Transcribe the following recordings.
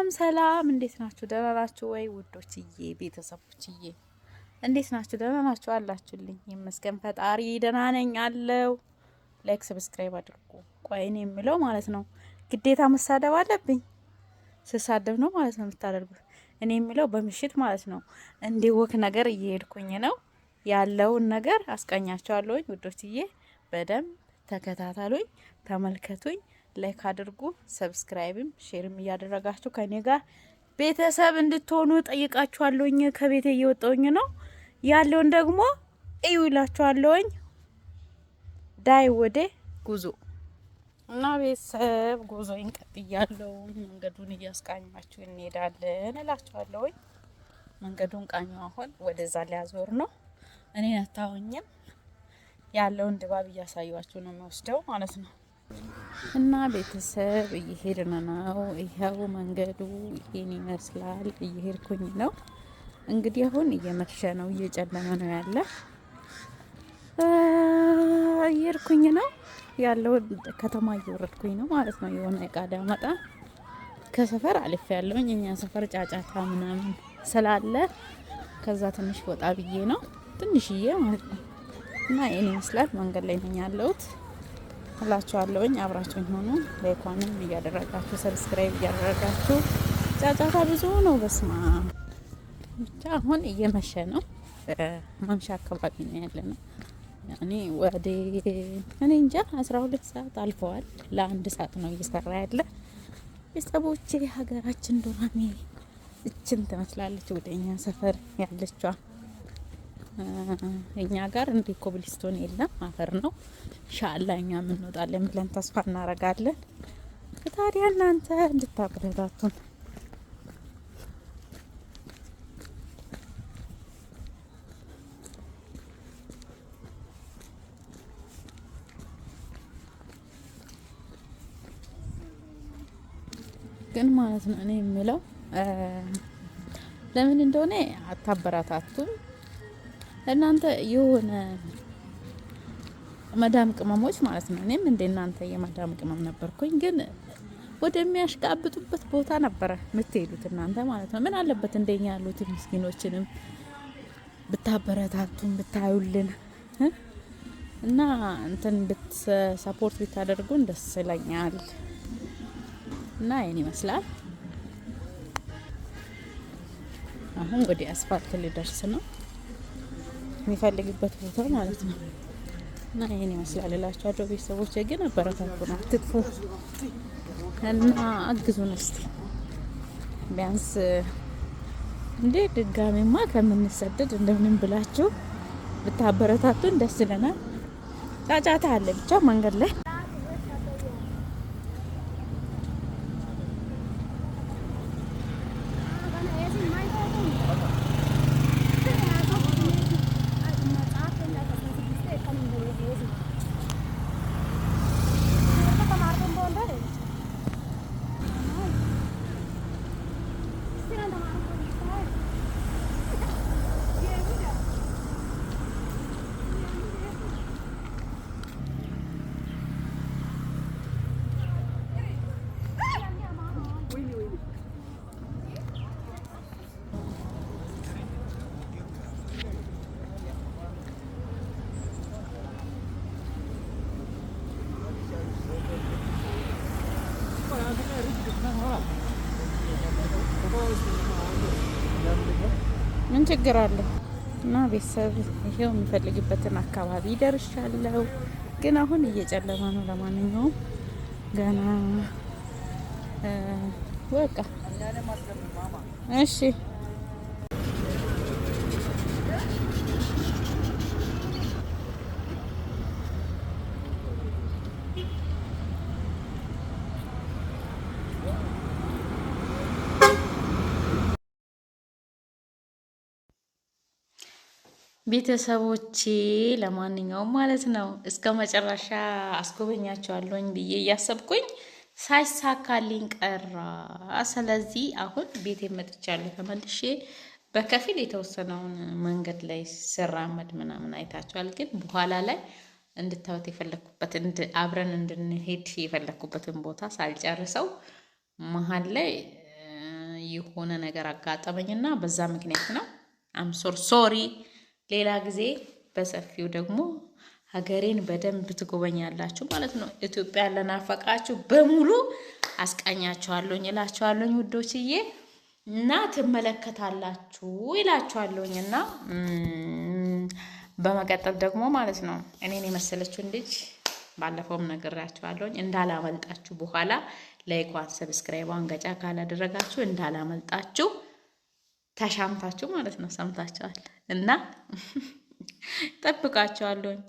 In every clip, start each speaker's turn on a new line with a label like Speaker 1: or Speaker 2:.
Speaker 1: ሰላም ሰላም፣ እንዴት ናችሁ? ደህና ናችሁ ወይ ውዶችዬ፣ ቤተሰቦችዬ እንዴት ናችሁ? ደህና ናችሁ አላችሁልኝ? ይመስገን ፈጣሪ ደህና ነኝ አለው። Like subscribe አድርጉ። ቆይ እኔ የምለው ማለት ነው ግዴታ መሳደብ አለብኝ? ስሳደብ ነው ማለት ነው የምታደርጉት። እኔ የምለው በምሽት ማለት ነው እንዲህ walk ነገር እየሄድኩኝ ነው ያለውን ነገር አስቃኛቸዋለሁኝ ውዶችዬ፣ በደንብ ተከታተሉኝ፣ ተመልከቱኝ፣ like አድርጉ፣ subscribe ም share ም እያደረጋችሁ ከኔ ጋር ቤተሰብ እንድትሆኑ ጠይቃችኋለሁኝ። ከቤቴ እየወጣሁኝ ነው ያለውን ደግሞ እዩ ይላችኋለሁኝ። ዳይ ወደ ጉዞ እና ቤተሰብ ጉዞ እንቀጥያለሁ። መንገዱን እያስቃኟችሁ እንሄዳለን እላችኋለሁኝ። መንገዱን ቃኙ። አሁን ወደዛ ሊያዞር ነው። እኔን አታውኝም። ያለውን ድባብ እያሳዩችሁ ነው የሚወስደው ማለት ነው። እና ቤተሰብ እየሄድን ነው። ይኸው መንገዱ ይሄን ይመስላል። እየሄድኩኝ ነው። እንግዲህ አሁን እየመሸ ነው፣ እየጨለመ ነው ያለ። እየሄድኩኝ ነው ያለውን ከተማ እየወረድኩኝ ነው ማለት ነው። የሆነ እቃ ላመጣ ከሰፈር አልፌ ያለውኝ እኛ ሰፈር ጫጫታ ምናምን ስላለ ከዛ ትንሽ ወጣ ብዬ ነው ትንሽዬ ማለት ነው። እና ይሄን ይመስላል። መንገድ ላይ ነኝ ያለሁት እላችኋለሁኝ። አብራችሁኝ ሆኑ። Like ኳንም እያደረጋችሁ subscribe እያደረጋችሁ። ጫጫታ ብዙ ነው። በስማ ብቻ አሁን እየመሸ ነው። ማምሻ አካባቢ ነው ያለ ነው። እኔ ወደ እኔ እንጃ 12 ሰዓት አልፈዋል። ለአንድ ሰዓት ነው እየሰራ ያለ። ቤተሰቦቼ ሀገራችን ዱራሜ እችን ትመስላለች። ወደ እኛ ሰፈር ያለችዋ እኛ ጋር እንዲህ ኮብልስቶን የለም፣ አፈር ነው። ኢንሻአላ እኛ እንወጣለን ብለን ተስፋ እናረጋለን። ታዲያ እናንተ እንድታበረታቱን ግን ማለት ነው። እኔ የምለው ለምን እንደሆነ አታበረታቱም እናንተ የሆነ መዳም ቅመሞች ማለት ነው። እኔም እንደ እናንተ የመዳም ቅመም ነበርኩኝ፣ ግን ወደሚያሽቃብጡበት ቦታ ነበረ የምትሄዱት እናንተ ማለት ነው። ምን አለበት እንደኛ ያሉት ምስኪኖችንም ብታበረታቱን ብታዩልን እና እንትን ብት support ብታደርጉን ደስ ይለኛል። እና ይሄን ይመስላል። አሁን ወደ አስፋልት ሊደርስ ነው የሚፈልግበት ቦታ ማለት ነው። እና ይሄን ይመስላል እላችኋለሁ። ቤተሰቦቼ ግን አበረታቱን፣ አትጥፉ እና አግዙን እስቲ ቢያንስ እንዴ ድጋሜማ ከምንሰደድ እንደምንም ብላችሁ ብታበረታቱን ደስ ይለናል። ጫጫታ አለ ብቻ መንገድ ላይ። ምን ችግር አለ? እና ቤተሰብ ይሄው የሚፈልግበትን አካባቢ ደርሻለሁ። ግን አሁን እየጨለመ ነው። ለማንኛውም ገና በቃ እሺ። ቤተሰቦቼ ለማንኛውም ማለት ነው እስከ መጨረሻ አስጎበኛቸዋለሁኝ ብዬ እያሰብኩኝ ሳይሳካልኝ ቀራ። ስለዚህ አሁን ቤቴ መጥቻለሁ ተመልሼ። በከፊል የተወሰነውን መንገድ ላይ ስራመድ ምናምን አይታችኋል። ግን በኋላ ላይ እንድታዩት የፈለግኩበት አብረን እንድንሄድ የፈለግኩበትን ቦታ ሳልጨርሰው መሀል ላይ የሆነ ነገር አጋጠመኝና በዛ ምክንያት ነው። I'm so sorry። ሌላ ጊዜ በሰፊው ደግሞ ሀገሬን በደንብ ትጎበኛላችሁ ማለት ነው። ኢትዮጵያ ለናፈቃችሁ በሙሉ አስቃኛችኋለሁኝ እላችኋለሁኝ ውዶችዬ እና ትመለከታላችሁ ይላችኋለሁኝ። እና በመቀጠል ደግሞ ማለት ነው እኔን የመሰለችውን ልጅ ባለፈውም ነግሬያችኋለሁኝ፣ እንዳላመልጣችሁ በኋላ like ኳን subscribe ቧን ገጫ ካላደረጋችሁ እንዳላመልጣችሁ ተሻምታችሁ ማለት ነው። ሰምታችኋል እና ጠብቃችኋለሁኝ።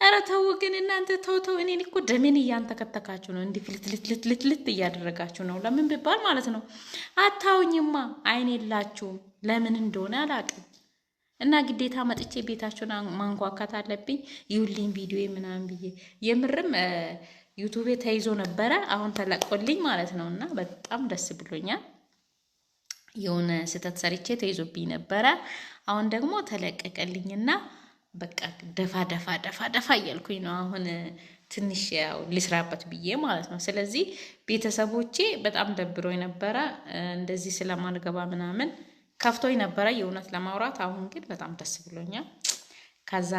Speaker 1: ኧረ ተው ግን እናንተ ተው ተው። እኔን እኮ ደሜን እያንተከተካችሁ ነው። እንዲህ ፍልትልትልትልት እያደረጋችሁ ነው። ለምን ቢባል ማለት ነው አታውኝማ፣ አይን የላችሁም። ለምን እንደሆነ አላውቅም። እና ግዴታ መጥቼ ቤታችሁን ማንኳኳት አለብኝ። ይሁልኝ ቪዲዮ ምናምን ብዬ የምርም ዩቱቤ ተይዞ ነበረ። አሁን ተለቆልኝ ማለት ነው እና በጣም ደስ ብሎኛል። የሆነ ስህተት ሰርቼ ተይዞብኝ ነበረ። አሁን ደግሞ ተለቀቀልኝና በቃ ደፋ ደፋ ደፋ ደፋ እያልኩኝ ነው አሁን ትንሽ ያው ልስራበት ብዬ ማለት ነው። ስለዚህ ቤተሰቦቼ በጣም ደብሮኝ ነበረ እንደዚህ ስለማልገባ ምናምን ከፍቶኝ ነበረ የእውነት ለማውራት። አሁን ግን በጣም ደስ ብሎኛል። ከዛ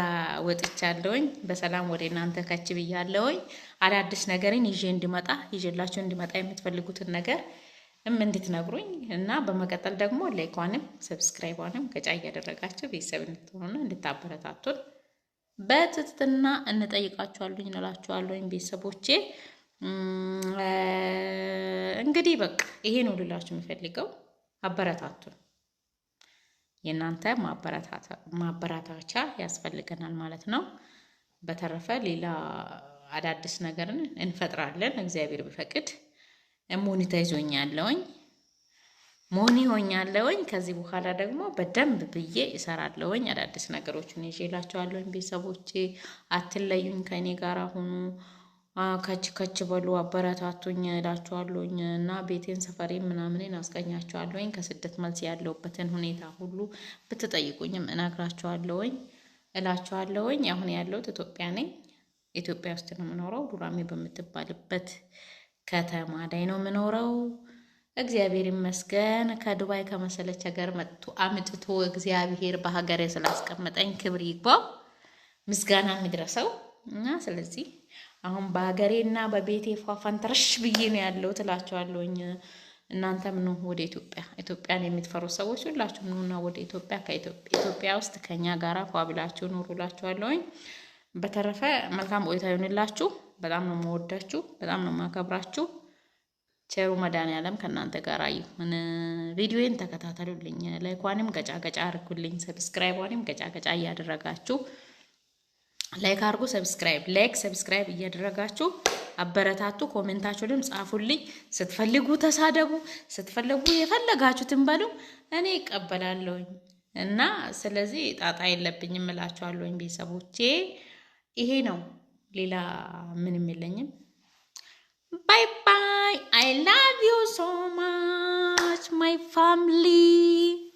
Speaker 1: ወጥቻለሁኝ በሰላም ወደ እናንተ ከች ብያለሁኝ። አዳዲስ ነገርን ይዤ እንድመጣ ይዤላችሁ እንድመጣ የምትፈልጉትን ነገር እንድትነግሩኝ እና በመቀጠል ደግሞ like ኳንም subscribe ቧንም ገጫ እያደረጋችሁ ቤተሰብ እንድትሆኑና እንድታበረታቱን በትህትና እንጠይቃችኋለሁኝ እንላችኋለሁኝ። ቤተሰቦቼ እንግዲህ በቃ ይሄ ነው ልላችሁ የምፈልገው። አበረታቱን። የእናንተ ማበረታቻ ያስፈልገናል ማለት ነው። በተረፈ ሌላ አዳዲስ ነገርን እንፈጥራለን እግዚአብሔር ቢፈቅድ። Monetize ሆኛለሁኝ፣ moni ሆኛለሁኝ። ከዚህ በኋላ ደግሞ በደንብ ብዬ እሰራለሁኝ። አዳዲስ ነገሮችን ይዤላችኋለሁኝ። ቤተሰቦቼ አትለዩኝ፣ ከእኔ ጋር ሁኑ፣ ከች ከች በሉ፣ አበረታቱኝ እላችኋለሁኝ እና ቤቴን ሰፈሬን ምናምንን አስቀኛችኋለሁኝ። ከስደት መልስ ያለሁበትን ሁኔታ ሁሉ ብትጠይቁኝም እነግራችኋለሁኝ እላችኋለሁኝ። አሁን ያለሁት ኢትዮጵያ ነኝ። ኢትዮጵያ ውስጥ ነው የምኖረው። ዱራሜ በምትባልበት ከተማ ላይ ነው የምኖረው። እግዚአብሔር ይመስገን ከዱባይ ከመሰለች ሀገር መጥቶ አምጥቶ እግዚአብሔር በሀገሬ ስላስቀመጠኝ ክብር ይግባው፣ ምስጋና የሚድረሰው እና ስለዚህ አሁን በሀገሬና በቤቴ ፏፋን ተረሽ ብዬ ነው ያለሁት እላችኋለሁኝ። እናንተም ኑ ወደ ኢትዮጵያ። ኢትዮጵያን የምትፈሩ ሰዎች ሁላችሁም ኑና ወደ ኢትዮጵያ፣ ከኢትዮጵያ ውስጥ ከኛ ጋራ ፏ ብላችሁ ኑሩ እላችኋለሁኝ። በተረፈ መልካም ቆይታ ይሁንላችሁ። በጣም ነው የምወዳችሁ፣ በጣም ነው የማከብራችሁ። ቸሩ መድኃኒዓለም ከእናንተ ጋር ይሁን። ቪዲዮዬን ተከታተሉልኝ፣ like ኳንም ገጫ ገጫ አድርጉልኝ፣ subscribe ቧንም ገጫ ገጫ እያደረጋችሁ like አድርጉ። Subscribe like subscribe እያደረጋችሁ አበረታቱ። Comment ኣችሁንም ጻፉልኝ። ስትፈልጉ ተሳደቡ፣ ስትፈልጉ የፈለጋችሁትን በሉ፣ እኔ እቀበላለሁኝ እና ስለዚህ ጣጣ የለብኝም እላችኋለሁኝ ቤተሰቦቼ። ይሄ ነው፣ ሌላ ምንም የለኝም። Bye bye። I love you so much, my family.